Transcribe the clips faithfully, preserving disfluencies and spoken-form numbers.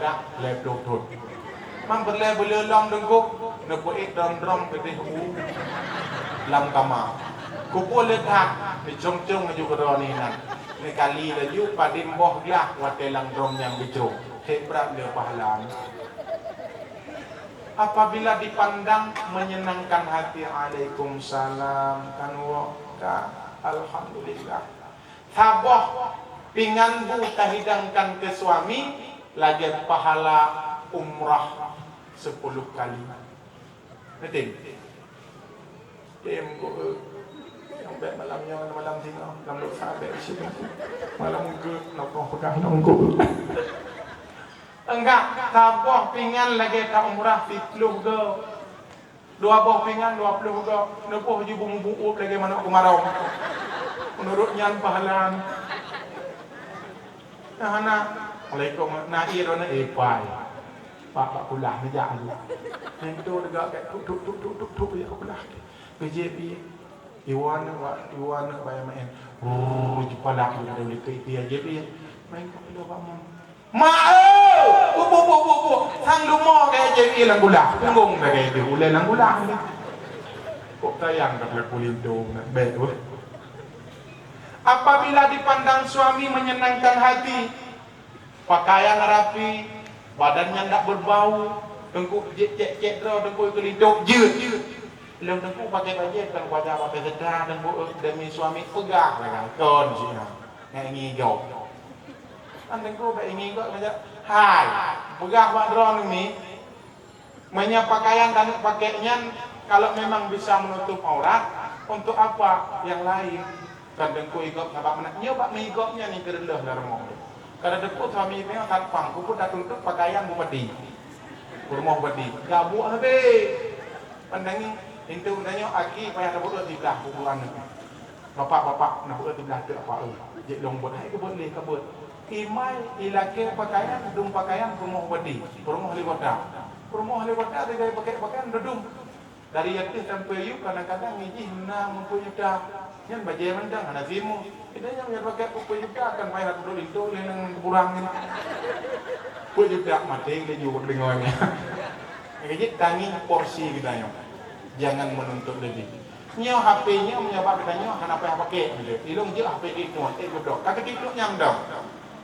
Dak lhèe ploh thon. Mang peureulèe beu lom teungku, neupeuék drom-drom keudeh u lam kama. Kupeue le that, neucrông-crông laju keudroe inan. Neukali laju padum boh glah watèe lam drom nyan geucrông. Hèk brat le pahala nyan. Apabila dipandang menyenangkan hati, "Alaikumsalam," kan woe ka, "Alhamdulillah." Saboh pingan bu tahidangkan keu suami lagèe pahala umrah sepuluh kali. Neutem? Tem, Teungku. Sampai malam nyoe, malam singoh, lam dosa bèk sigoe. Malam Minggu, nokong peugah nunggu. Enggak, saboh pingan lagèe ta umrah siplôh go. Dua boh pingan, dua ploh go. Neuboh ju beumeubeuôt lagèe manok keumarong. Meunurot nyan pahala. Nah, hana. Assalamualaikum. Nah, iya droeneuh, eh, pai. Pak, pak kulah neujak laju. Nyan tu degak kat tuk, tuk, tuk, tuk, tuk, tuk, ya kulah. Geujép ié. Iwan, wa-, iwan, bayang maén. Rrrr, jipalak, jipalak, jipalak, jipalak, jipalak. Main kat pula bangun. Mak, eh! Bu, bu, bu, bu, bu. Sang lumo kaya jép ié lam gula. Punggong kaya jép ulèe lam gula. Kok sayang kat lagu linto nak bèk, weh. Apabila dipandang suami menyenangkan hati, pakaian rapi, badan nyan dak berbau, teungku jép cèk-cèk droe, teungku keulinto jeuet. Lôn teungku pakai bajèe kon kuasa pakai sedang, teungku, eh, demi suami peugah lah kon sih, ha. Ngai ngigoe. Kan teungku bèk ngigoe saja. Hai, peugah bak droeneuh mi, meunyoe pakaian taneuk pakai nyan, kalau memang bisa menutup aurat, untuk apa yang lain? Kan teungku igoe sabab meunan. Nyoe bak meuigoe nyan nyang keu reuloh lam rumoh. Kada teupeu suami nyoe satpam, keupeue tatuntut pakaian bupati. Peurumoh bupati. Gabuek habéh. Pandangi, pintoe tanyoe aki payah tabeuet siblah buburan nyoe. Bapak-bapak, na beuet siblah teuk apa, eu. Jeuet lôn beuet, hai keu beuet lé ka beuet. Imai ilakèe pakaian, dum pakaian peurumoh badi, peurumoh lé kota. Peurumoh lé kota tinggai pakèk pakaian dum. Dari ateueh sampoe yub kadang-kadang ijih na meupeujuta. Nyan bajèe mantong hana simu. Kita nyang pakèk meupeujuta kan payah duduk linto lé nang kuburan nyan. Peujuta maté laju deungon nyan. Jadi tangi porsi kita nyoe. Jangan menuntut lebih. Nyoe H P nyoe meunyoe bak geutanyoe hana payah pakai, ilôn jeuet H P jih tuan, eh, beudôh. Ka keutiktok nyang dong.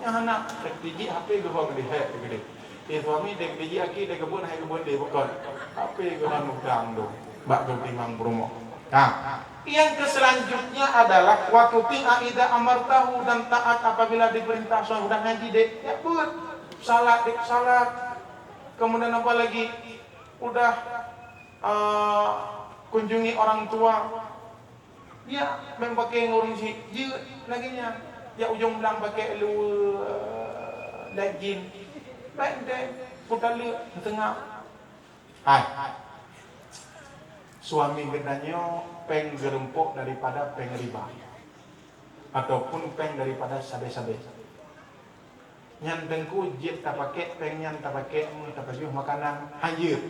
Nyang hana, jijik H P geuhong di hack geude. Eh, suami dek jijik aki dek geubuet hai geubuet deh bukon. H P geuhong udang dong. Bak geutimang peurumoh. Nah, yang ke selanjutnya adalah wa tuti'a idza amartahu, dan taat apabila diperintah suami. Udah ngaji dek, ya buet. Salat dek salat. Kemudian apa lagi? Udah, eh, kunjungi orang tua. Ya, meupaké ngon ureueng syiek, jeuet lagèe nyan. Jak ujong blang paké luweue, eh, lagèe jin. Bèk deh, putaleuek, seungab. Hai. Suami geutanyoe péng geureumpok daripada péng riba. Ataupun péng daripada sabé-sabé. Nyan teungku jeuet tapaké péng nyan, tapaké meuh, tapajoh makanan, hanjeuet.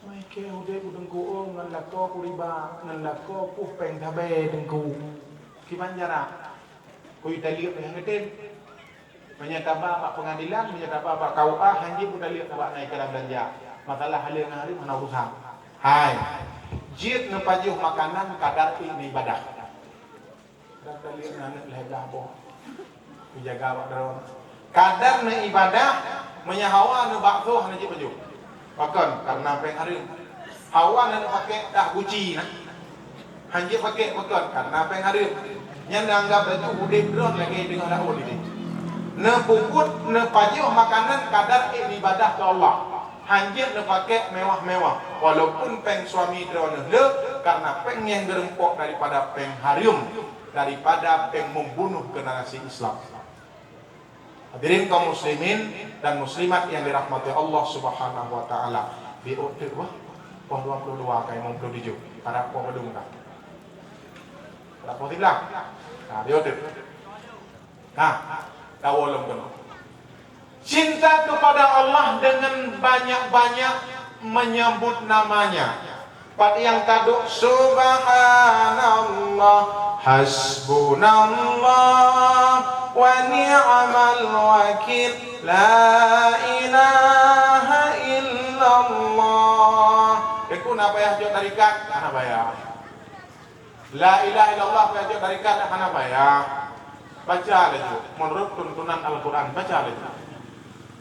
Meuiké udép u teungku, oh, ngon lakoe ku riba, ngon lakoe puh péng sabé teungku. Kiban jarak? Kuyue taleuek nyang geutem. Meunyoe taba bak peungadilan, meunyoe taba bak K U A, hanjeuet kuyue taleuek bak na ikra beulanja. Masalah halal ngon haram hana urusan. Hai. Jeuet neupajoh makanan kadar ibadah. Dan taleuek aneuk lhèe blah boh. Kujaga bak droe. Kadar neuibadah, meunyoe hawa neubakso hana jeuet pajoh. Pakon? Karena péng hareuem. Hawa neupaké dah Gucci na. Hanjeuet paké pakon? Karena péng hareuem. Nyan neuanggap laju udép droe lagèe teungoh laôt idéh. Neupeubuet, neupajoh makanan kadar ibadah keu Allah. Hanjeuet neupaké mewah-mewah, walaupun péng suami droeneuh le, karena péng nyang geureumpok daripada péng hareuem, daripada péng membunuh generasi Islam. Hadirin kaum muslimin dan muslimat yang dirahmati Allah Subhanahu wa taala. Biôh teuk wah, poh dua puluh dua ka lima puluh tujuh. Para poh padum ka? Para poh siblah? Nah, biôh teuk. Nah, tawoe lom keunoe. Cinta kepada Allah dengan banyak-banyak menyebut nama-Nya. Pat nyang taduek, "Subhanallah, Hasbunallah wa ni'mal wakil. La ilaha illallah. Teungku na payah jok tarikat, hana payah. La ilaha illallah payah jok tarikat, hana payah. Baca laju. Menurut tuntunan Al-Quran, baca laju.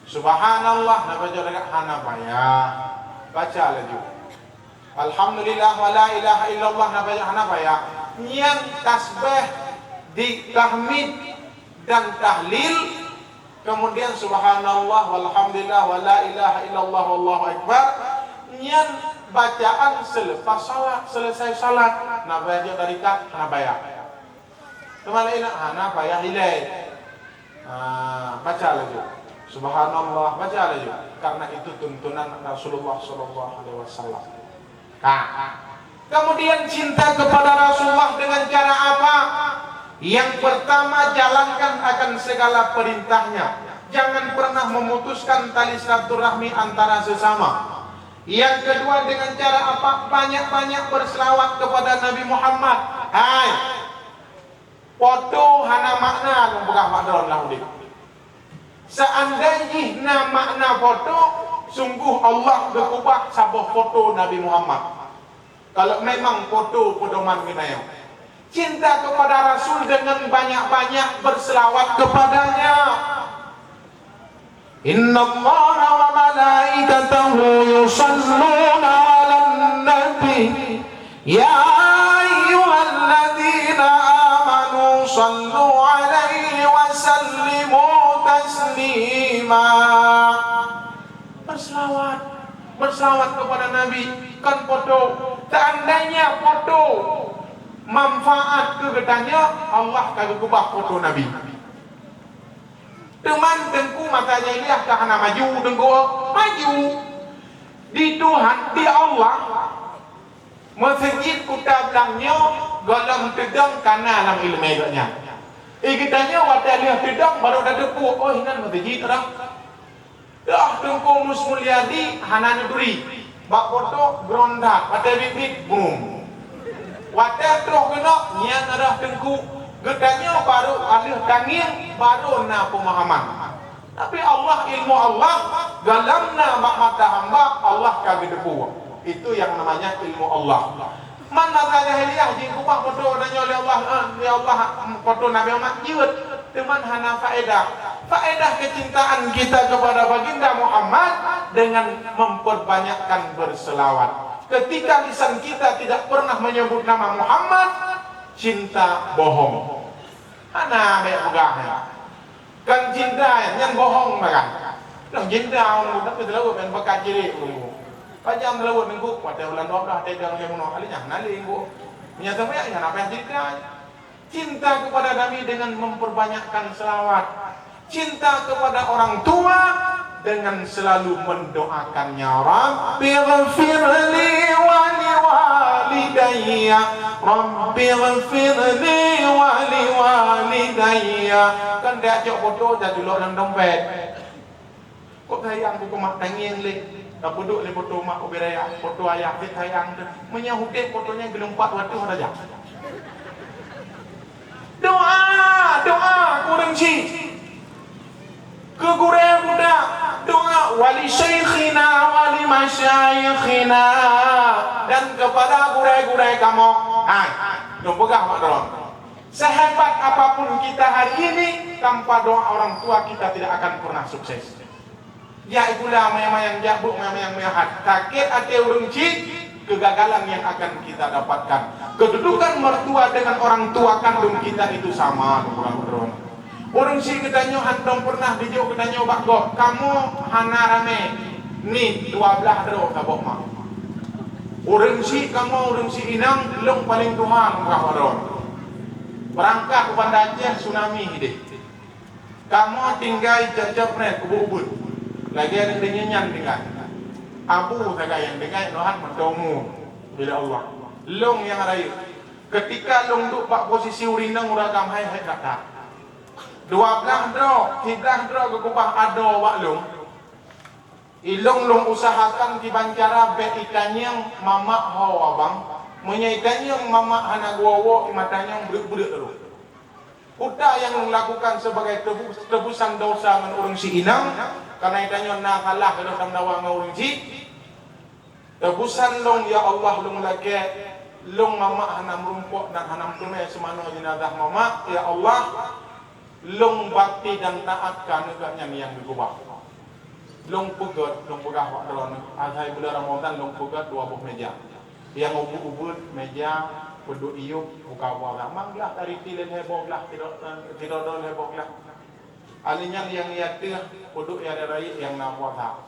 Subhanallah na payah jok tarikat, hana payah. Baca laju. Alhamdulillah wa la ilaha illallah na payah, hana payah. Nyan tasbih, di tahmid dan tahlil, kemudian subhanallah walhamdulillah wa la ilaha illallah wallahu akbar. Nyan bacaan selepas salat, selesai salat. Na payah jok tarikat, hana payah. Teuma laén hana payah ilée. Ah, baca laju. Subhanallah, baca laju. Karena itu tuntunan Rasulullah sallallahu alaihi wasallam. Nah, kemudian cinta kepada Rasulullah dengan cara apa? Yang pertama, jalankan akan segala perintahnya. Jangan pernah memutuskan tali silaturahmi antara sesama. Yang kedua, dengan cara apa? Banyak-banyak berselawat kepada Nabi Muhammad. Hai, foto hana makna lôn peugah bak droe lam udeb. Seandai jih na makna foto, sungguh Allah geukeubah saboh foto Nabi Muhammad. Kalau memang foto pedoman geutanyoe, cinta kepada Rasul dengan banyak-banyak berselawat kepadanya. Innallaha wa malaikatahu yusalluna 'alan nabi. Ya ayyuhalladzina amanu sallu 'alaihi wa sallimu taslima. Berselawat, berselawat kepada Nabi, kan foto. Seandainya foto manfaat keu geutanyoe, Allah ka geukeubah foto Nabi. Teuma teungku masa jahiliyah ka hana maju teungku, maju. Di Tuhan, di Allah, meuseujid Kuta Blang nyoe gohlom teudong kana lam ileumé gobnyan. Eh, geutanyoe watée lheueh teudong baru tateupeue, oh, inan meuseujid ureuëng. Dah Teungku Mus Mulyadi hana neuturi. Bak foto bron that, watée biet-biet brum. Watée troh keunoe nyan adalah teungku, geutanyoe barô aleuh tangieng, barô na peumahaman. Tapi Allah, ilmu Allah, gohlom na bak mata hamba, Allah ka geuteupeue. Itu yang namanya ilmu Allah. Man masa jahiliyah jikeubah foto tanyoe lé Allah, eh, lé Allah, foto Nabi Muhammad jeuet, teuma hana faedah. Faedah kecintaan kita kepada Baginda Muhammad dengan memperbanyakkan berselawat. Ketika lisan kita tidak pernah menyebut nama Muhammad, cinta bohong. Hana bék peugah nyan. Kan cinta nyan bohong kan. Dah cinta ureuëng tapi teulaweuet ngon bakat jiri ureuëng. Pajan teulaweuet ngon watée bulan dua belas tedang lé meunoe kali nyan hana lé ngon. Meunyo sampai nyan apa yang cinta? Cinta kepada Nabi dengan memperbanyakkan selawat. Cinta kepada orang tua dengan selalu mendoakannya, Rabbighfirli wa liwalidayya, Rabbighfirli wa liwalidayya. Kan dak cok foto dah julok dalam dompet. Kok sayang buku mak tangieng lé. Dah puduk lé foto mak ubé raya, foto ayah, cit sayang tu. Meunyo udeb fotonya geulumpat watée saja. Doa, doa, kureueng cit. Keu gurée muda, doa, wa li syaikhina wa li masyayikhina, dan kepada gurée-gurée kamoe. Hai, lôn peugah bak droe. Sehebat apapun kita hari ini, tanpa doa orang tua kita tidak akan pernah sukses. Jak sikula mayang-mayang, jak buet mayang-mayang meuhat. Sakét até ureuëng cit, kegagalan yang akan kita dapatkan. Kedudukan mertua dengan orang tua kandung kita itu sama, ureuëng syiek geutanyoe hántom pernah dijok geutanyoe bak gob, kamoe hana ramé, nit dua blaih droe saboh mak. Ureuëng syiek kamoe, ureuëng syiek inong, lôn paleng tuha, meukawa droe. Beurangkat u Banda Aceh, tsunami hideh. Kamoe tinggai cok-cok preh ubit-ubit. Lagée nyan tinggai. Abu sagai nyang tinggai, Tuhan meutomu bila Allah. Lôn nyang rayeuk. Ketika lôn duek bak posisi ureuëng inong, ureuëng agam hai-hai that-that. Dua blaih droe, siblaih droe geukeubah adoe bak lôn. Ilôn lôn usahakan kiban cara bék itangieng mamak ho abang. Meunyoe itanyong mamak hana geuwoe-woe, mata nyong breuek-breuek lom. Peue nyang lôn lakukan sebagai tebu-, tebusan dosa ngon ureuëng si inong, karena itanyong na salah lôn tameudawa ngon ureuëng si. Tebusan lôn, ya Allah, lôn lakée, lôn mamak hana meurumpok dan hana meuteumé seumanoe jeunazah mamak, ya Allah, lôn bakti dan taat keu aneuëk geuh nyan nyang geukeubah. Lôn peugét, lôn peugah bak droeneuh, asai buleuen Ramadhan lôn peugét dua boh méja. Nyang ubit-ubit méja peuduek iyup buka puasa. Mang glah tariti lé lhée boh glah, sidroe, sidroe lhée boh glah. Alèh nyan nyang ateueh peuduek nyang rayeuk nyang na puasa.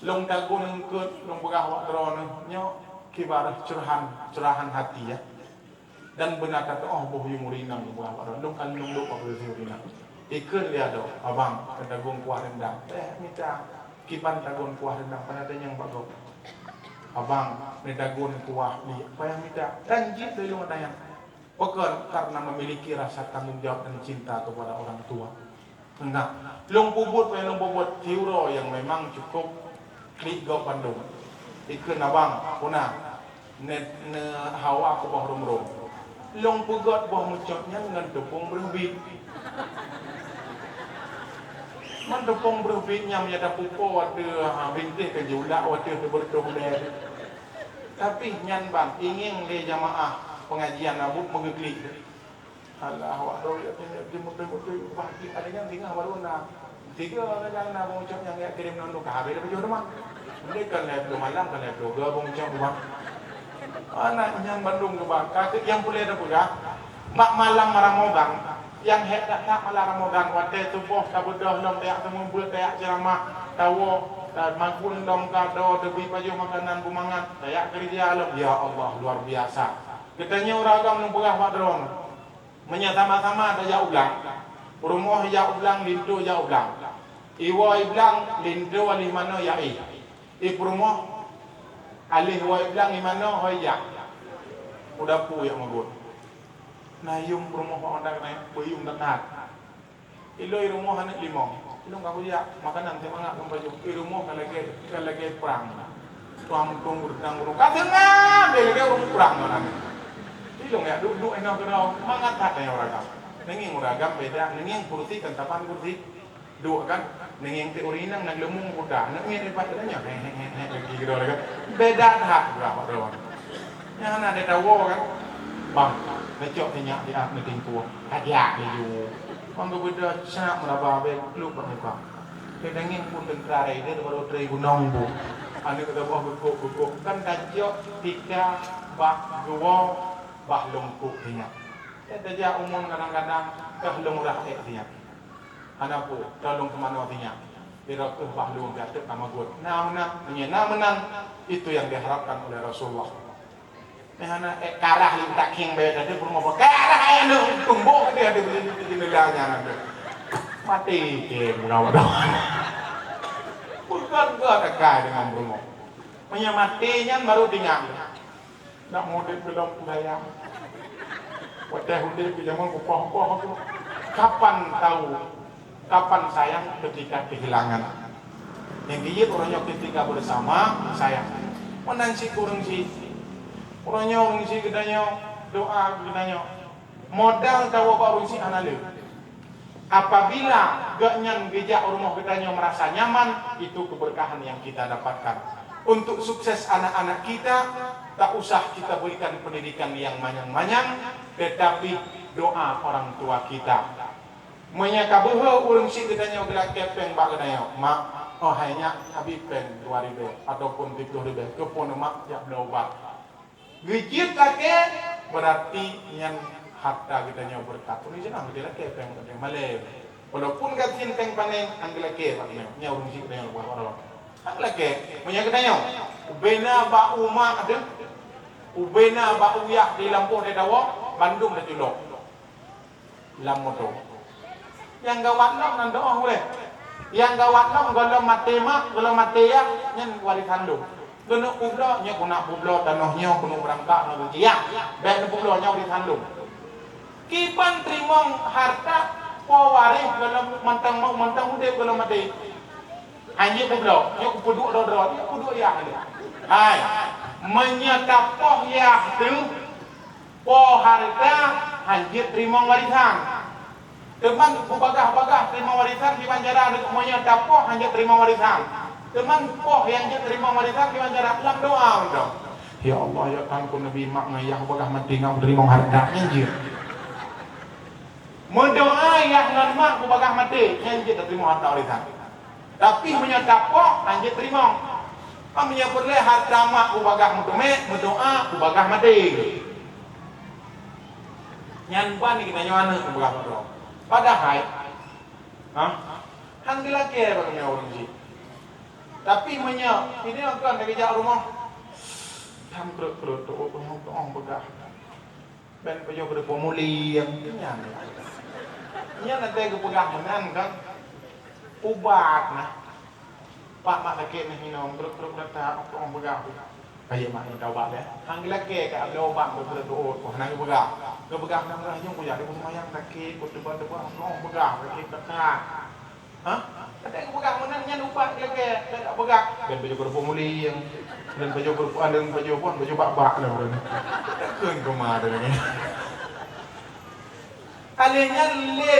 Lôn tagun eungkôt, lôn peugah bak droeneuh, nyoe kiban curahan, curahan hati, ya. Dan beuna ka teuôh boh yum ureuëng inong lôn peugah bak droeneuh, lôn kan lôn duek bak ureuëng inong. Ikheun lé adoe, "Abang, tagun kuah rendang." Payah mita. Kiban tagun kuah rendang, payah tanyong bak gob. "Abang, tagun kuah liek." Payah mita. Dan jeuet lé lôn tanyong. Pakon? Karena memiliki rasa tanggung jawab dan cinta kepada orang tua. Nah, lôn peubuet, lôn peubuet siuroe nyang memang cukup klik gob bandum. Ikheun, "Abang, peue na?" "Ne, ne hawa keu boh rom-rom." Lôn peugét boh meucok nyan ngon teupông breueh bit. Ngon teupông breueh bit nyan nyang tapeupo watée, ha, bintéh ka jiulak watée teubeureutoh ulée. Tapi nyan bang, ingieng lé jamaah pengajian na buet meugeuklik. Alah, awak droe ya, ya, ya, mutui-mutui, bah, di, ada nyang tingah baru na. Tiga orang nyang na bang ucap nyang ya kirim nondok, ka habéh dah baju rumah. Mulai kan lhée ploh malam, kan lhée ploh ga bang ucap rumah. Anak nyan bandum tu bang, kata yang boleh ada peugah. Bak malam Ramadhan, yang hek tak tak malam Ramadhan, watée tuboh tabeudôh lom, tayak teumeubeut, tayak ceramah, tawoe, ta-, magun lom ka do, teubri pajoh makanan bumangat, tayak kerja lom. Ya Allah, luar biasa. Geutanyoe ureuëng agam nyang peugah bak droeneuh. Meunyoe sama-sama tajak u blang, peurumoh jak u blang, linto jak u blang. Iwoe i blang, linto alih manoe jak i. I peurumoh alih woe i blang, i manoe hôi jak u dapu jak meugot. Na yum peurumoh bak mata keunoe, beuyum that-that. Ilôn i rumoh aneuëk limong. Ilôn ka kujak makanan tiep mangat lôn pajoh. I rumoh ka lagée, ka lagée prang. Tuang mutung beureugang gunong. Ka teungoh lé lagée ureuëng prang makanan. Ilôn jak duek-duek inoe keunoe. Mangat that nyan ureuëng agam. Neungieng ureuëng agam beda. Neungieng kursi kan saban kursi. Duek kan. Neungieng ti ureuëng inong na geuleumong kuda. Neungieng ipat nyan. He, he, he, he, lagi keudroe kan. Beda that ureuëng agam. Nyang hana teuwoe kan. Bang, neucok sinyak siat neutingkue. Kajak laju. Bang geubeudôh cak meuraba bèk klub bak muka. Keu daging pun teuntara ideh baru trei gunong bu. Aneuk geuboh geukok-geukok. Kan tacok tika bak geuwoe bah lôn kok sinyak. Tajak umum kadang-kadang kah lôn rah ék sinyak. Hana peue, tolong teumanoe sinyak. Pira keuh bah lôn gatek ka magot. Na meunan, meunyoe na meunan, itu yang diharapkan oleh Rasulullah. Meuhana, eh, karah lé takieng bèe tadi peurumoh. Karah ayah lôn tumbok tadi ada beli di jendela nyan ada. Mati ke mula wadah. Bukan gua dekat dengan peurumoh. Meunyoe mati nyan baru tinggal. Nak mudik belum budaya. Watèe udép di zaman kupoh-kupoh tu. Kapan tahu Kapan sayang ketika kehilangan? Nyang keujieb uroe nyoe ketika bersama sayang. Meunan cit ureueng syiek. Uroe nyoe ureueng syiek geutanyoe, doa geutanyoe. Modal tawoe bak ureueng syiek hana lé. Apabila gobnyan geujak u rumoh geutanyoe merasa nyaman, itu keberkahan yang kita dapatkan. Untuk sukses anak-anak kita, tak usah kita berikan pendidikan yang manyang-manyang, tetapi doa orang tua kita. Meunyoe ka beuhe ureueng syiek geutanyoe geulakèe pèng bak geutanyoe, "Mak, oh hai nyak, abi pèng dua ribèe ataupun siploh ribèe, keupeue neumak jak bloe ubat." Geujeuet lakèe, berarti nyan harta geutanyoe beureukat. Ureueng syiek na geulakèe pèng bak geutanyoe malèe. Walaupun gasien pèng panèng, han geulakèe bak geutanyoe. Nyan ureueng syiek geutanyoe leubeh parah. Han geulakèe. Meunyoe geutanyoe, ubena bak umak deuh, ubena bak uyah di lampôh di dawa, bandum taculok lam moto. Nyang gawat lom nan doh ureueng. Nyang gawat lom gohlom maté mak, gohlom maté yah, nyan warisan lom. Keuneuk peubloe, nyoe keuneuk peubloe tanoh nyoe, keuneuk beurangkat ngon geujiak. Bèk neupeubloe, nyoe warisan lom. Kiban teurimong harta po waréh gohlom mantong, mantong udép gohlom maté. Hanjeuet peubloe, nyoe kupeuduek droe-droe, nyoe kupeuduek yah lé. Hai, meunyoe tapoh yah teuh, Poh hareuta hanjeuet teurimong warisan. Teuma peubagah-bagah teurimong warisan kiban cara, meunyoe tapoh hanjeuet teurimong warisan. Teuma poh nyang jeuet teurimong warisan kiban cara, lam doa mantong. "Ya Allah, ya Tuhanku, neubi mak ngon yah peubagah maté ngon teurimong hareuta," nyan jeuet. Meudoa yah ngon mak peubagah maté, nyan jeuet teurimong hareuta warisan. Tapi meunyoe tapoh, hanjeuet teurimong. Meunyoe peureulée hareuta mak peubagah meuteumé, meudoa peubagah maté. Nyan ban geutanyoe aneuk peubagah meudoa. Padahai, ha? Han geulakée bak meunyoe ureuëng jih. Tapi meunyoe, ini kon lagée jak rumoh, tham kreuet-kreuet, tuoh, tuoh, tuoh, peugah. Ben pajoh keu formulin nyan. Nyan watée geupeugah meunan kan, ubat nah. Pak, mak sakét nah, minong, trok-trok rata, aku orang peugah. Kaya mak minta ubat deh. Han geulakée ka ada ubat beutôi doot, wah, na geupeugah. Geupeugah nam rah jong kuya, dia seumayang sakét, ku teuba-teuba, aku orang peugah, sakét kata. Ha? Kadang peugah meunan nyan ubat lagée, tak peugah. Dan baju kerupuk muling, dan baju kerupuk, dan baju pun, baju bak-bak dah bukan. Takkan koma dah ni. Alé nyan lé,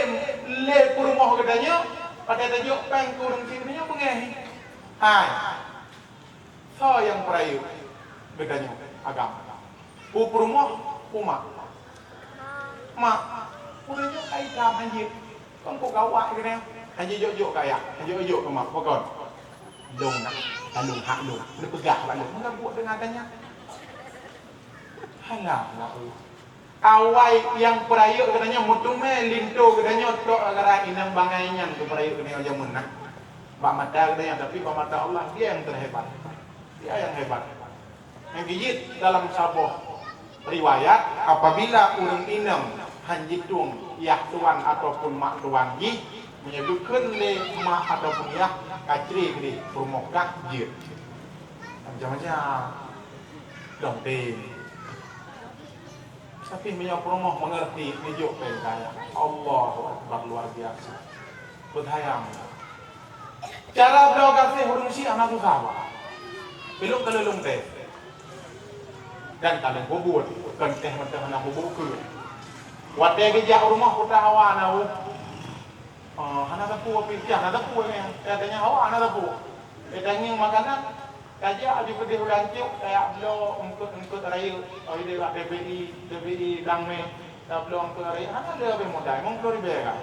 lé peurumoh geutanyoe, pada tajok péng kureueng sinoe beungéh. Hai. Soe nyang peurayeuk geutanyoe agam? Peue peurumoh, peue mak? Mak, peue nyoe ka itam hanjeuet. Kon kok gawat keunoe. Hanjeuet jok-jok keu ayah, hanjeuet jok keu mak, pakon? Lôn nak, talôn hak lôn, neupeugah bak lôn. Meunan buet deungon gata nyan. Halah, Allah. Awai nyang peurayeuk geutanyoe meuteumé linto geutanyoe tok gara-gara inong bangai nyan keu peurayeuk geutanyoe jameun na. Bak mata geutanyoe, tapi bak mata Allah, Dia nyang teuhebat. Dia nyang hebat. Nyang keujeuet dalam saboh riwayat, apabila ureuëng inong han jitueng yah tuan ataupun mak tuan jih, meunyoe geukheun lé mak ataupun yah, ka cre keudeh peurumoh kah jeuet. Macam-macam. Dong tem. Tapi meunyoe peurumoh meungerti, neujok péng kaya. Allahu Akbar, luar biasa. Beutayang. Cara bloe gaséh ureuëng syiek hana susah, Pak. Pilok keuleulong teh. Dan taleueng bubuet, kon teh mantong hana bubuet keu. Watée geujak u rumoh, peugah hawa na, "Oh, hana sapeue pih, hana sapeue nyan." Katanya, "Hawa hana sapeue." Katanya makanan, tajak aju keudeh u Lancok, tajak bloe eungkot-eungkot rayeuk, oh, ideh bak T P I, T P I Dangmé, tabloe eungkot rayeuk, hana lé habéh modal, limong ploh ribée ka.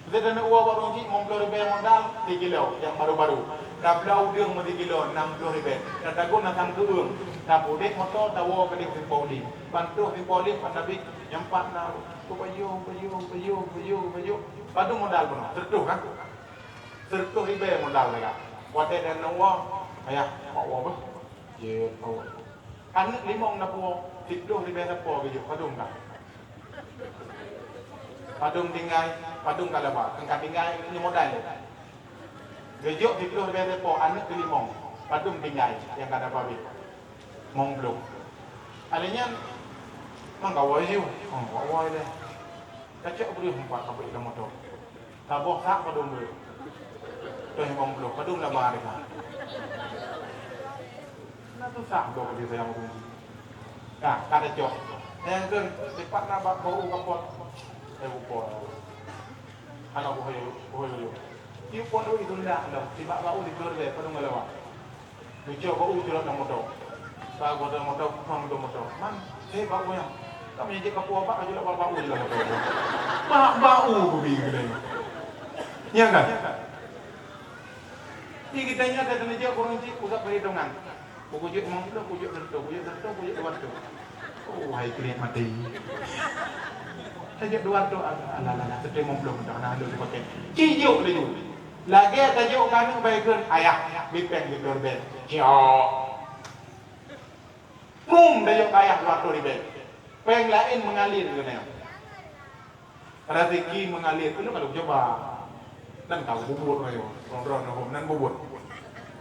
Lheueh taneuk woe bak ureuëng chik, limong ploh ribée modal, sikilo, nyang baru-baru. Tabloe udeueng meusikilo, nam ploh ribée. Tatagun asam keueung, tapudeh moto, tawoe keudeh Simpang Ulim. Ban troh Simpang Ulim, ban tabi, nyang pat na, ku pajoh, pajoh, pajoh, pajoh, pajoh. Padum modal bunoe, seureutôh kan? Seureutôh ribée modal lagak. Watée dan nyoe, ayah, mak woe beuh. Jeuet, oh. Aneuk limong na puwoe, siploh ribée na puwoe geujok, padum ka? Padum tinggai, padum ka laba, kan ka tinggai ni modal. Geujok siploh ribée na puwoe, aneuk keulimong, padum tinggai nyang ka laba bit. Limong ploh. Alé nyan, mang kawoe yue, mang kawoe lé. Kacok breuh empat kabeuet lam moto. Saboh sak padum breuh. Toh limong ploh, padum laba hareuga. Na susah bloe keu sayang ureuëng. Ka, ka tacok. Nyang keu, sipat na bak bau kapot. Eh, upot. Hana buhoyo, buhoyo. Ieu pot itu ndak, ndak. Sibak bau di keluar deh, padum laba. Lucu bak u turot lam moto. Bak u turot lam moto, pang u moto. Man, eh, bak u nyan. Kamu nyejek kapua bak, aju lak bak u lam moto. Bak, bak u kubi geude. Ya kan? Di kita nyan ada tunjuk kurang cik, pusat perhitungan. Kujok limong ploh, kujok seureutôh, kujok seureutôh, kujok dua ratus. Oh, hai keuneuk maté. Kujok dua ratus, alah, alah, alah, seureutôh limong ploh mantong, nah, lôn dipakai. Ci jok laju. Lagée tajok keu aneuk bayeue kheun, "Ayah, bi péng siploh ribée." Jok. Prung tajok keu ayah dua ratus ribée. Péng laén meungalir keunoe. Rezeki meungalir. Ulôn ka lôn cuba. Nan ka bubuet rayeuk. Droe-droe nan bubuet.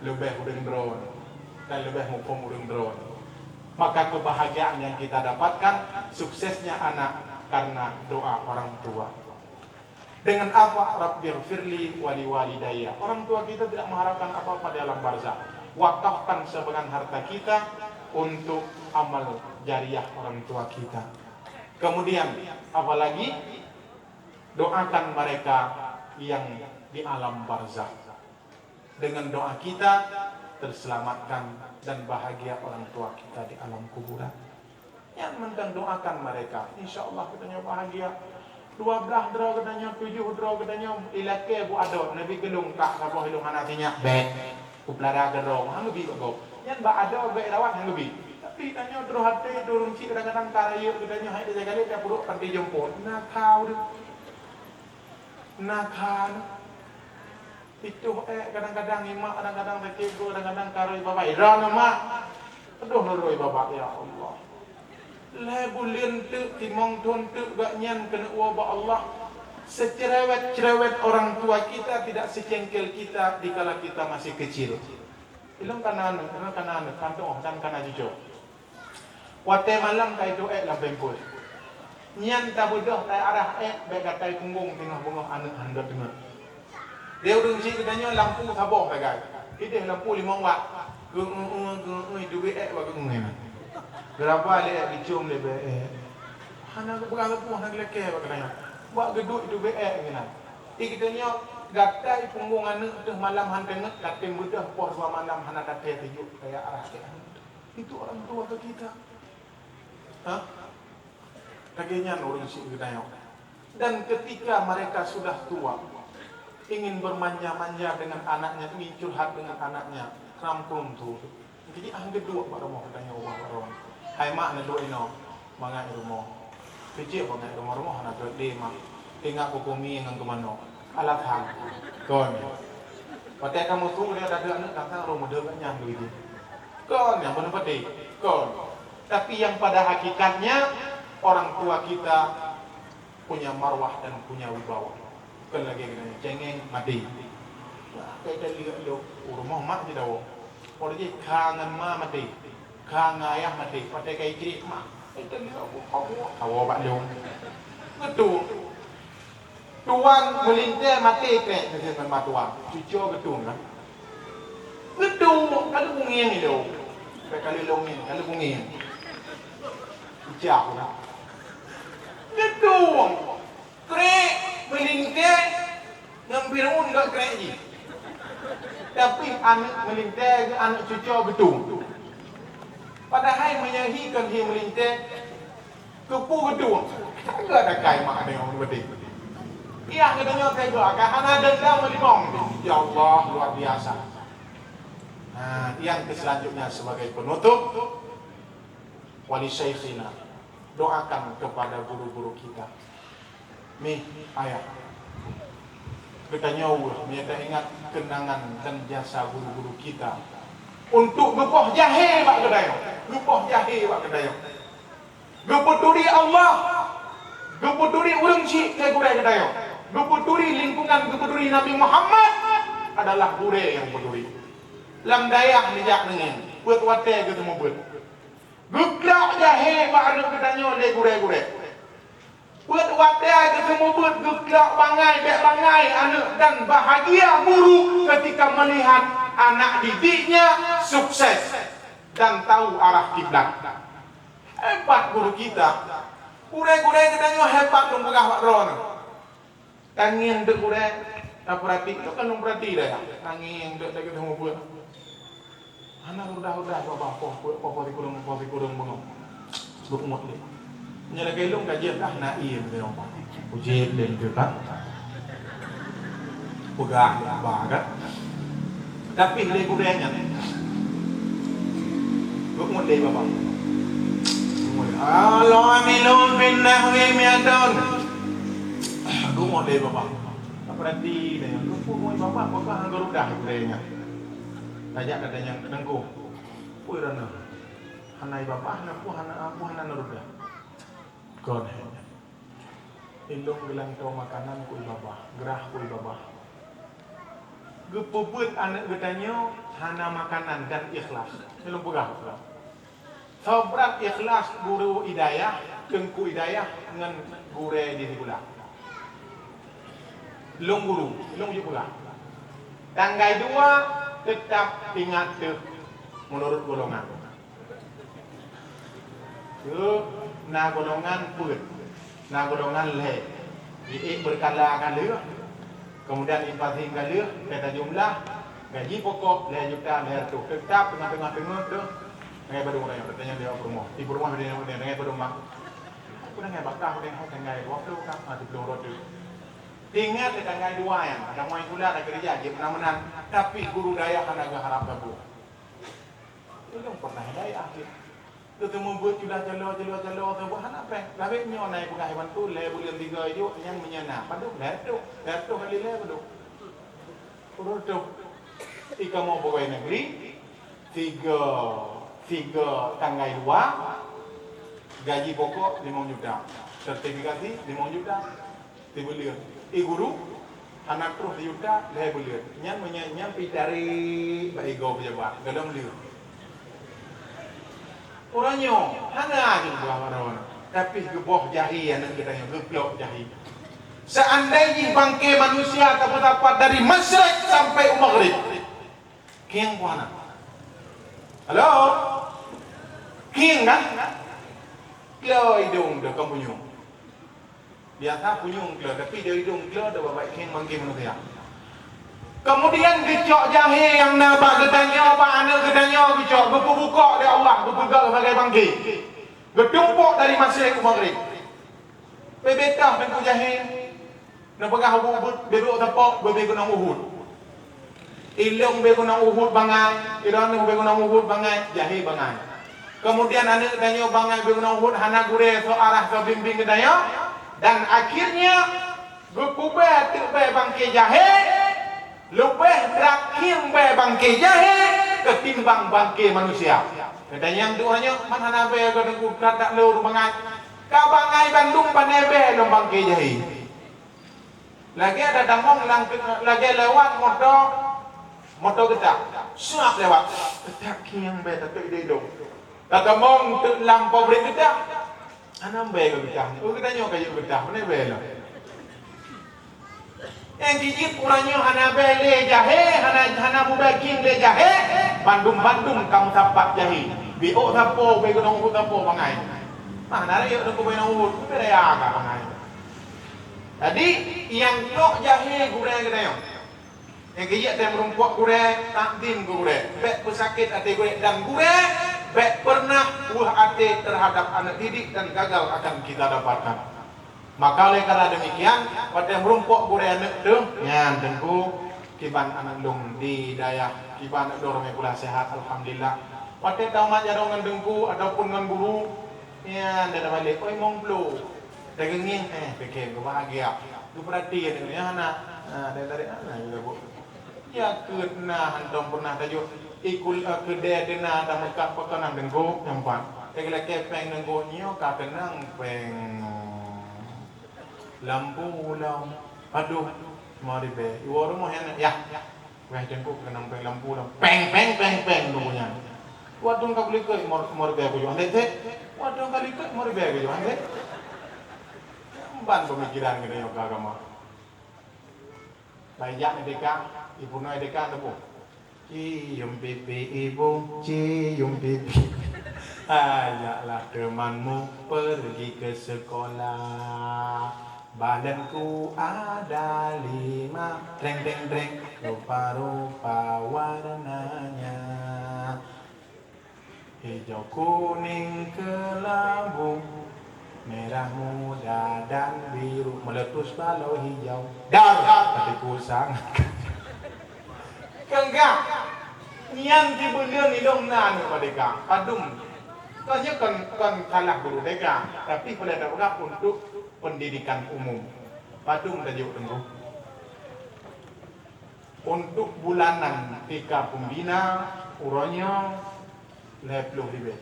Leubeh ureuëng droe. Dan leubeh muphom ureuëng droe. Maka kebahagiaan yang kita dapatkan, suksesnya anak karena doa orang tua. Dengan apa? Rabbighfirli wa liwalidayya. Orang tua kita tidak mengharapkan apa-apa di alam barzakh. Wakafkan sebagian harta kita untuk amal jariah orang tua kita. Kemudian, apalagi doakan mereka yang di alam barzakh. Dengan doa kita terselamatkan dan bahagia orang tua kita di alam kuburan. Nyan mantong doakan mereka. Insya Allah geutanyoe bahagia. Dua blah droe geutanyoe, tujoh droe geutanyoe, ilakée bu adoe, neubi keu lôn kak saboh ilôn hana sinyak, bék. Kupeulara keudroe, han geubi bak gob. Nyan bak adoe bék rawat han geubi. Tapi tanyoe droe até, droe runcik kadang-kadang ka rayeuk geutanyoe hai desa galét dan peuruek panti jompo. Na kha ureuëng. Na kha ureuëng. Pituh ék kadang-kadang, imak kadang-kadang, sakét goe kadang-kadang, karoi babah. Droeneuh mak. Adoh nuroi babah, ya Allah. Lhée buleuen teuk, timong thon teuk gak nyan keuneuk woe bak Allah. Secerewet-cerewet orang tua kita tidak secengkel kita dikala kita masih kecil. Ilong kana aneuk, ilong kana aneuk, kantong dan kana cucoe. Watée malam ka itu ék lam pempeuet. Nyan tabeudôh tai arah ék bék gatai punggong teungoh beungoh aneuk handot teungoh. Di ureuëng syiek geutanyoe lampu saboh sagai. Ideh lampu limong watt. Geu-eu, geu-eu, itu bék ék bak geu-eu nyan. Geuraba lé ék dicium lé bék ék. Hana geupeugah leupah hana geulakée bak geutanyoe. Bak geuduek itu bék ék nyan. Di geutanyoe gatai punggong aneuk teuh malam han teungeut, katem beudôh poh dua malam hana taté teujuk kaya arah ék. Itu orang tua ke kita. Hah? Lagée nyan ureuëng syiek geutanyoe. Dan ketika mereka sudah tua, ingin bermanja-manja dengan anaknya, ingin curhat dengan anaknya, rampung tu. Jadi, ah, geuduek bak rumoh geutanyoe, ubah bak rumoh. Hai mak, neuduek inoe, mangat rumoh. Keucik bangai rumoh-rumoh hana trok lé mak. Ingat kuku mi ngon keumanok. Alasan. Kon. Watée kamoe su dia ada aneuk datang rumah dia nyan dulu. Kon yang benar pedih. Kon. Tapi yang pada hakikatnya orang tua kita punya marwah dan punya wibawa. Kon lagée geutanyoe cengeng maté. Wah, kai teuliek lok rumoh mak jidawo. Pol jih ka ngon ma maté. Ka ngon ayah maté, patéh ka ikrik ma. Itu dia aku kawo, kawo bak lôn. Betul. Tuan meulintée maté krek ngon ma tuan. Cucoe geutung kan. Geutung, kali bungieng itu. Kali longeng, kali bungieng. Ucap lah. Geutung. Krek meulintée ngon Fir'aun gak krek jih. Tapi aneuk meulintée geuh aneuk cucoe geutung. Padahai meunyoe hi kon hi meulintée, keupeue geutung? Geuh ada kai mak ada nyang beudeh. Yah geutanyoe teuga ka hana dendam meulimong. Ya Allah, luar biasa. Nah, yang selanjutnya sebagai penutup, wali syaikhina, doakan kepada guru-guru kita. Mih, ayah. Geutanyoe weueh, meunyoe taingat keunangan dan jasa guru-guru kita. Untuk geupoh jahé bak geutanyoe. Geupoh jahé bak geutanyoe. Geupeuturi Allah. Geupeuturi ureuëng syiek keu gurée geutanyoe. Geupeuturi lingkungan, geupeuturi Nabi Muhammad adalah gurée nyang peuturi. Lam dayah neujak neungieng, peuet watée geuteumeubeuet. Geuklak jahé bak aneuk geutanyoe lé gurée-gurée. Peuet watée geuteumeubeuet geuklak bangai bék bangai aneuk dan bahagia guru ketika melihat anak didiknya sukses dan tahu arah kiblat. Hebat guru kita. Gurée-gurée geutanyoe hebat lôn peugah bak droeneuh. Tangieng deuk gurée, tapeurati, itu kan lôn peurati dah ya. Tangieng deuk lagée teungoh buet. Hana rudah-rudah babah poh, poh, poh, poh sikureueng, poh sikureueng beungoh. Beungoh lé. Nyan lagée lôn kajian dah na ié beungoh. Ujian lé tu kan. Peugah ba kan. Tapi lé gurée nyan. Beungoh lé babah. Beungoh lé. Allah milun bin nahwi miadon. Geumoh lé babah. Peurati deh, geupeue babah, babah hana rudah gurée nyan. Tajak kata nyang teungku. Peue rana? Hana babah, hana peue, hana abu, hana rudah. Kon hai nyan. Ilong geulantoe makanan keu babah, grah keu babah. Geupeubeuet aneuk geutanyoe hana makanan dan ikhlas. Ilong peugah. Sobrat ikhlas guru idayah, teungku idayah ngon gurée di sikula. Lôn guru, lôn jeuet peugah. Tanggai dua teutap ingat teuh meunurot golongan. Teuh, Na golongan peuet, na golongan lhèe. Jiék beurkala ka lheueh, keumudian inflasi ka lheueh, ka tajumlah, gaji pokok lhèe juta lhèe reutôh. Teutap teungoh-teungoh teungeut teuh, tangai padum ureueng nyoe, tanyong lé peurumoh. Di peurumoh tangai padum, Mak? Aku tangai bakah, tangai dua ploh ka, ha, dua ploh reutôh. Ingat, tangai dua nyan, ada muai gula, ada keureuja, jeuet meunan-meunan. Tapi guru dayah hana geuharap saboh. Ulôn pernah dayah, jih. Teuteumeubeuet cula calo, calo, calo, saboh hana péng. Lagèe nyoe na peugah bantu, lhèe buleuen tiga jok, nyan meunyo na. Padum? Lhèe reutôh. Lhèe reutôh kali lhèe padum? Reutôh. Di kamoe pegawai negeri, tiga, tiga tanggai dua, gaji pokok limong juta, sertifikasi limong juta, sibuleuen. Eh, guru, hana troh sijuta lhèe buleuen. Nyan meunyo nyan pih tarék bak igoe peujabat, gohlom lheueh. Uroe nyoe hana jeuet buah droeneuh, tapi geuboh jahé aneuk geutanyoe, geuklok jahé. Seandai jih bangke manusia tapeusapat dari masyrik sampai u maghrib, khieng peue hana? Halo? Khieng kan? Klo idong deuh kon punyueng. Biasa punyueng klo, tapi deuh idong klo deuh bak khieng bangke manusia. Kemudian geucok jahé nyang na bak geutanyoe, bak aneuk geutanyoe geucok, geupeubukok lé Allah, geupeugah sebagai bangke. Geutumpok dari masyrik u maghrib. Bèk-bèk tah teungku jahé. Neupeugah ubit-ubit, bèk duek teupok, bèk-bèk gunong Uhud. Ilong bèk gunong Uhud bangai, ironoe bèk gunong Uhud bangai, jahé bangai. Kemudian aneuk tanyoe bangai bèk gunong Uhud, hana gurèe soe arah soe bimbéng geutanyoe, dan akhirnya geukubèe teuk bèe bangke jahé, leubeh brat khieng bèe bangke jahé keutimbang bangke manusia. Geutanyoe duek nyoe, man hana bèe geutanyoe that-that lôn bangai. Ka bangai bandum pané bèe lom bangke jahé. Lagèe tatamong lam, lagèe lewat moto, moto geutak. Suap lewat. Geutak khieng bèe, tateuk idong. Tatamong teuk lam pabrik geutak. Hana bèe geutak. Oh, geutanyoe ka jeuet geutak, pané bèe lom. Nyang jijeuet uroe nyoe hana bèe lé jahé, hana, hana mubèe khieng lé jahé, bandum-bandum ka meusapat jahé. Bèk ôk sapo, bèk gunong Uhud sapo bangai. Mah na rayeuk teungku bèk gunong Uhud, bèk raya ka bangai. Jadi, nyang trok jahé gurèe geutanyoe. Nyang keujeuet tém meurumpok gurèe, takzim keu gurèe. Bèk peusakét até gurèe, dan gurèe bèk pernah weueh até terhadap aneuk didik dan gagal akan kita dapatkan. Maka oleh karena demikian, watèe meurumpok gurèe aneuk teuh, nyan teungku, kiban aneuk lôn di dayah, kiban aneuk lôn ramé pula sehat, alhamdulillah. Watèe taumat jaroe ngon teungku ataupun ngon guru, nyan dah balek, oi mong blo. Teungieng, eh, pike geubahagia. Geupeurati aneuk nyan hana, ha, dari, dari hana geuleubok. Ya keuh na hantom pernah tajok ikul, eh, keudè teuna tameukah peukeunan teungku nyang pat. Teuk lakèe péng teungku nyoe ka keunong péng. Lampu lom. Aduh, lima ribèe. Iwoe rumoh nyan, yah. Weh teungku keunong péng lampu lom. Péng, péng, péng, péng teungku nyan. Watèe ka likot lima ribèe kujok. Andai teuh. Watèe ka likot lima ribèe kujok. Andai. Ban pemikiran geutanyoe keu agama. Bak jak E D K, ipeurunoe E D K teupeu. Cium pipi ibu, cium pipi. Ajaklah temanmu pergi ke sekolah. Badanku ada lima, treng, treng, treng, rupa-rupa warnanya. Hijau, kuning, kelabu, merah muda dan biru, meletus walau hijau. Dar, hatiku sangat. Keunggah, nyan sibuleuen ilong na aneuk merdeka. Padum. Kon nyoe kon, kon salah guru T K, tapi peureulèe tapeugah untuk pendidikan umum. Padum tajok teungku. Untuk bulanan T K pembina, uroe nyoe lhèe ploh ribèe.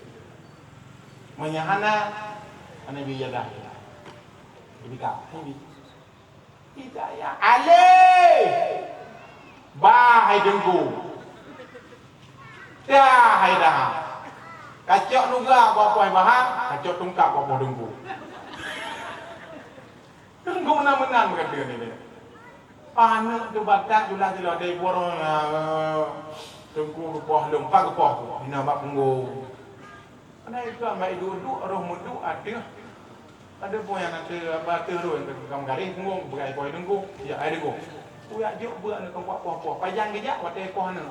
Meunyo hana, hana bi jadah. Ibi ka, ibi. Hidayah. Alé! Bah hai teungku. Dah hai dah. Kacok nuga bak poh hai baha, kacok tungkap bak poh teungku. Teungku meunan-meunan meukateuen nyan. Aneuk teuh batat jula-jula dari buroe, eh, teungku geupoh lôn, pat geupoh tu, hina bak punggong. Padahai itu ambai duek-duek roh meuduek ateueh Ada pun yang nanti apa tu tu yang kamu garis punggung, berai poi dengku, ya ai dengku. Uyak juk buat ni kempat poh-poh. Pajang gejak watèe poh hana.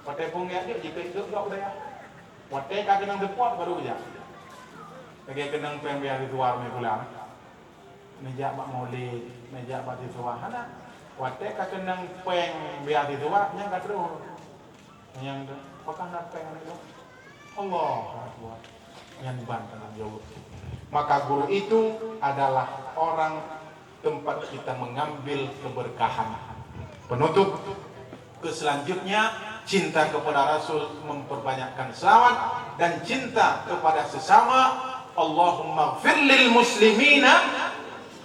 Watèe pun gejak juk jika itu gak udah ya. Watèe ka keunong teupot baru gejak. Lagi keunong peng biar di luar ni pulang. Neujak bak maulid, neujak bak siswa hana. Watèe ka keunong peng biar siswa nyang ka terus. Nyang tu, apakah na peng aneuk tu? Allahu Akbar. Nyan ban tanggung jawab. Maka guru itu adalah orang tempat kita mengambil keberkahan. Penutup, ke selanjutnya, cinta kepada Rasul memperbanyakkan selawat dan cinta kepada sesama. Allahumma gfir lil muslimina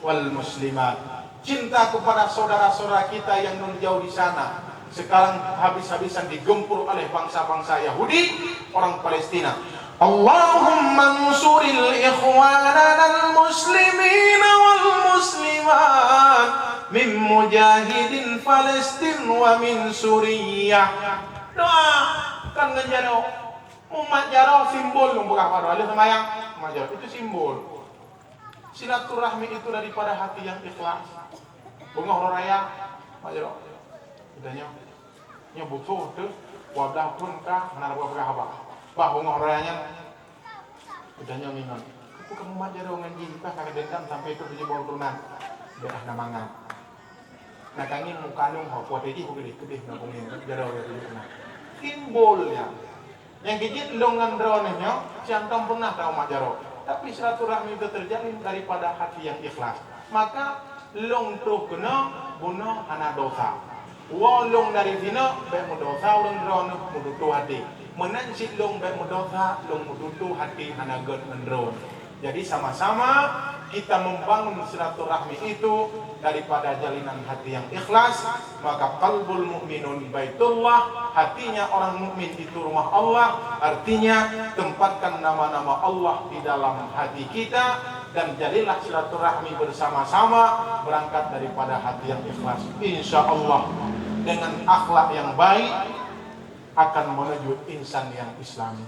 wal muslimat. Cinta kepada saudara-saudara kita yang nun jauh di sana, sekarang habis-habisan digempur oleh bangsa-bangsa Yahudi, orang Palestina. Allahumma ansuril ikhwananal muslimina wal muslimat min mujahidin Palestin wa min Suriah. Doakan ngon jaroe. Mumat jaroe simbol lôn peugah baroe. Lheueh seumayang, mumat jaroe. Itu simbol. Silaturahmi itu daripada hati yang ikhlas. Beungoh uroe raya, mak jaroe. Geutanyoe, nyoe butôh teuh, dua blah thon ka hana peugah haba. Bah beungoh uroe raya nyan, geutanyoe ngingat. Peue kamoe mat jaroe ngon jih, bah ka dendam sampai trôk tujoh boh keuturonan. Bèk hana mangat. Na kami muka lôn ho, kuat jih bukeuti keudeh na bungeng jaroe ya tujoh na. Simbol nyan. Nyang keu jeuet lôn ngon droeneuh nyoe, siang tom peunah ta umat jaroe. Tapi silaturahmi itu terjalin daripada hati yang ikhlas. Maka lôn troh keunoe, bunoe hana dosa. Woe lôn dari sinoe, bèk meudosa ureueng droeneuh meututoe hati. Meunan cit lôn bèk meudosa, lôn meututoe hati hana gèt ngon droeneuh. Jadi, sama-sama kita membangun silaturahmi itu daripada jalinan hati yang ikhlas, maka qalbul mu'minun baitullah, hatinya orang mukmin itu rumah Allah, artinya tempatkan nama-nama Allah di dalam hati kita, dan jalilah silaturahmi bersama-sama berangkat daripada hati yang ikhlas. Insya Allah, dengan akhlak yang baik akan menuju insan yang islami.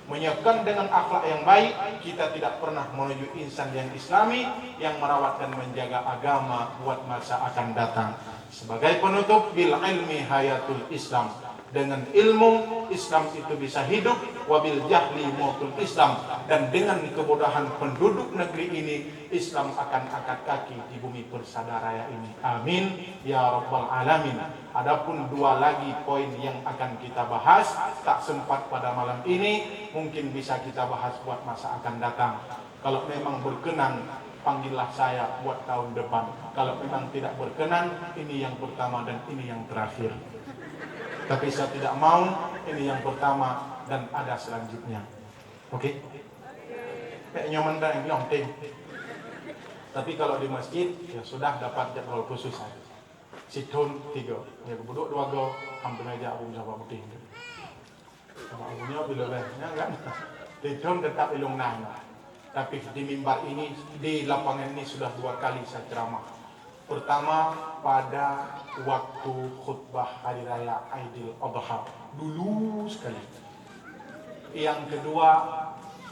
Meunyoe kon dengan akhlak yang baik, kita tidak pernah menuju insan yang islami, yang merawat dan menjaga agama buat masa akan datang. Sebagai penutup, bil ilmi hayatul Islam. Dengan ilmu, Islam itu bisa hidup, wabil jahli mautul Islam. Dan dengan kebodohan penduduk negeri ini, Islam akan angkat kaki di bumi persada raya ini. Amin, ya rabbal alamin. Adapun dua lagi poin yang akan kita bahas, tak sempat pada malam ini, mungkin bisa kita bahas buat masa akan datang. Kalau memang berkenan, panggillah saya buat tahun depan. Kalau memang tidak berkenan, ini yang pertama dan ini yang terakhir. Tapi saya tidak mau, ini yang pertama dan ada selanjutnya. Oke? Pek nyoman dan yang penting. Tapi kalau di masjid, ya sudah dapat jadwal khusus. Sithon tiga. Ya, keudua dua go, hampir aja Abu Jafar Putih. Sama Abu nyoe bila leh, ya kan? Sithon tetap ilung nah. Tapi di mimbar ini, di lapangan ini sudah dua kali saya ceramah. Pertama, pada waktu khutbah Hari Raya Aidil Adha. Dulu sekali. Yang kedua,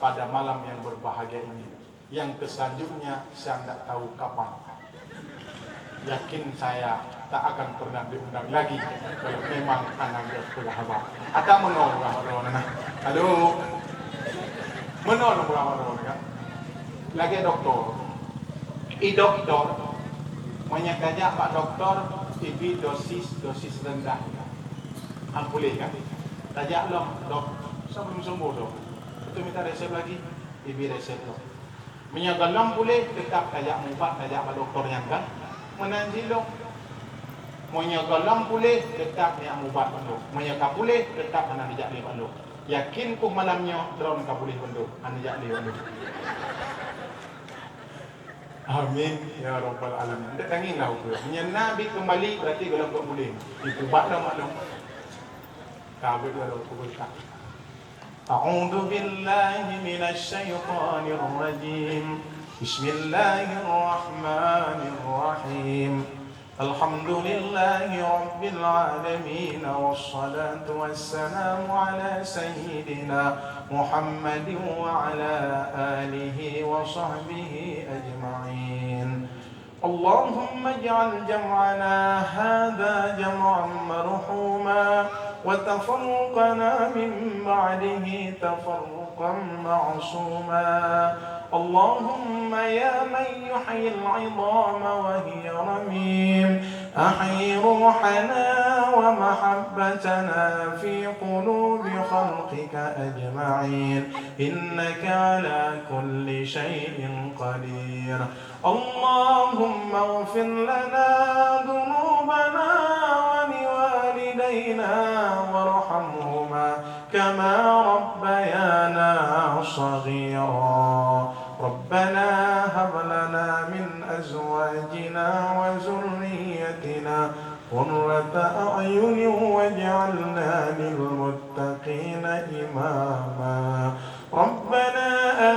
pada malam yang berbahagia ini. Yang keselanjutnya, saya tidak tahu kapan. Yakin saya tak akan pernah diundang lagi kalau memang hana geupeugah haba. Ata meunoe peugah droeneuh. Halo. Meunoe lôn peugah droeneuh, kan? Lagèe doktor. I doktor, meunyoe tajak bak doktor, ibi dosis, dosis rendah. Hana puléh, kan? Tajak lom, dok, sebelum sembuh, dok. Betul minta resep lagi, ibi resep, dok. Meunyoe gohlom puléh, teutap tajak mubat, tajak bak doktor nyan, kan? Meunan jih lôn. Meunyoe gohlom puléh, teutap neujak mubat bandum. Meunyoe ka puléh, teutap hana neujak lé bandum. Yakin keuh malam nyoe droeneuh ka puléh bandum, hana neujak lé bandum. Amin ya rabbal alamin. Ndak tangieng lah ukeue. Meunyoe na bit keumbali, berarti gohlom ka puléh. Dipubat dah maklum. Ka bit gohlom kubur ka. أعوذ بالله من الشيطان الرجيم. بسم الله الرحمن الرحيم. الحمد لله رب العالمين، والصلاة والسلام على سيدنا محمد وعلى آله وصحبه أجمعين. اللهم اجعل جمعنا هذا جمعا مرحوما، وتفرقنا من بعده تفرقا معصوما. اللهم يا من يحيي العظام وهي رميم، أحي روحنا ومحبتنا في قلوب خلقك أجمعين، إنك على كل شيء قدير. اللهم اغفر لنا ذنوبنا ولوالدينا وارحمهما كما ربيانا صغيرا. ربنا هب لنا من أزواجنا وذريتنا قرة أعين واجعلنا للمتقين إماما. ربنا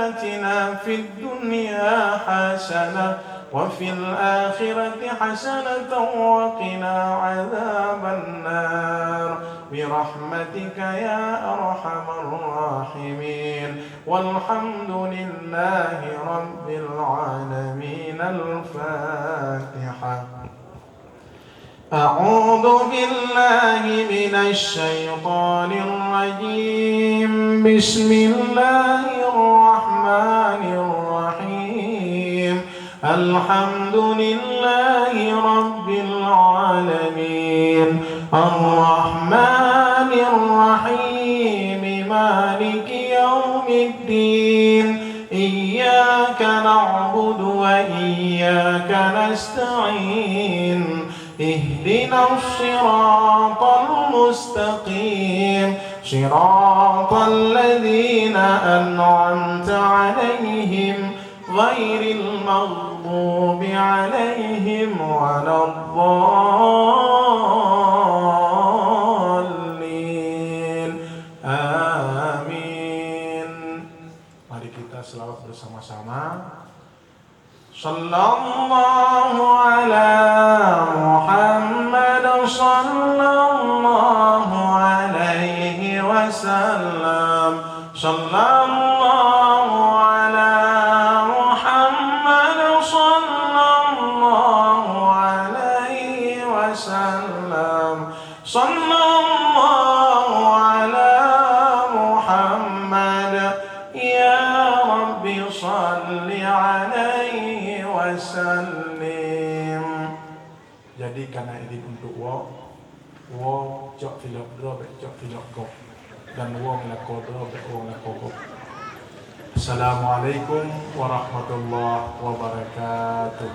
آتنا في الدنيا حسنة وفي الآخرة حسنة وقنا عذاب النار برحمتك يا أرحم الراحمين. والحمد لله رب العالمين. الفاتحة. أعوذ بالله من الشيطان الرجيم. بسم الله الرحمن الرحيم. الحمد لله رب العالمين. الرحمن الرحيم. مالك يوم الدين. إياك نعبد وإياك نستعين. اهدنا الصراط المستقيم. صراط الذين أنعمت عليهم غير المغضوب عليهم ولا الضالين. آمين. Mari kita selawat bersama-sama. Sallallahu ala Muhammad, sallallahu alaihi wasallam. Sallallahu ala Muhammad, sallallahu alaihi wasallam. Sallallahu ala Muhammad. Ya Rabbi, salli alaihi wasallim. Jadi, kana idin untuk woe, woe cok filok droe, bèk cok filok gob. Dan woe ngeulakoe droe, bèk woe ngeulakoe gob. Assalamualaikum warahmatullahi wabarakatuh.